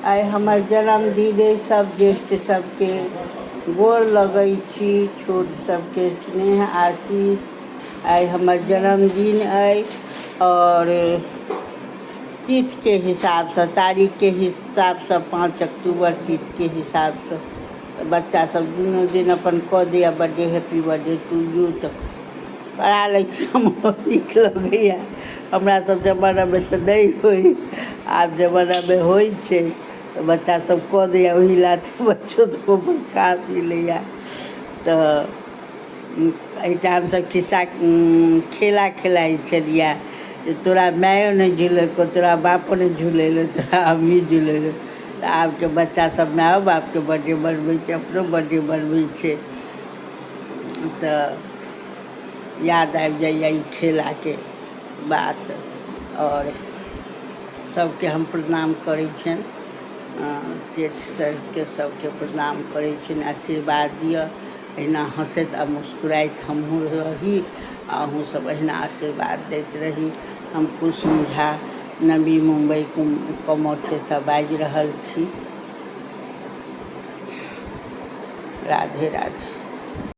आइ हमर जन्मदिन अइ। सब ज्येष्ठ सबके गोर लगै छी, छोट सबके स्नेह आशीष। आइ हमर जन्मदिन अइ आओर तिथिके हिसाबसँ, तारीखके हिसाबसँ 5 अक्टूबर तिथिके हिसाबसँ। तऽ बच्चा सब दुनू दिन अपन कऽ दैए birthday, happy birthday to you. तऽ करा लै छी, हमरो नीक लगैए। हमरा सब जमानामे तऽ नहि होइ, आब जमानामे होइ छै तऽ बच्चा सब कऽ दैए। ओही लाथे बच्चो सब अपन खा पी लैए। तऽ एहिठाम हमसब खिस्सा खेला खेलाइ छलियै जे तोरा मायो नहि झुलेलकौ, तोरा बापो नहि झुलेलौ, तोरा हमही झुलेलहुँ। तऽ आबके बच्चा सब मायो बापके बर्थडे मनबै छै, अपनो बर्थडे मनबै छै। तऽ याद आबि जाइए ई खेलाके बात। आओर सबके हम प्रणाम करै छियनि, जेठ सबके, सबके प्रणाम करै छियनि। आशीर्वाद दिअ, एहिना हँसैत आ मुस्कुराइत हमहूँ रही आ अहूँ सब एहिना आशीर्वाद दैत रही। हम कुसुम झा, नवी मुम्बई कमौठेसँ बाजि रहल छी। राधे राधे।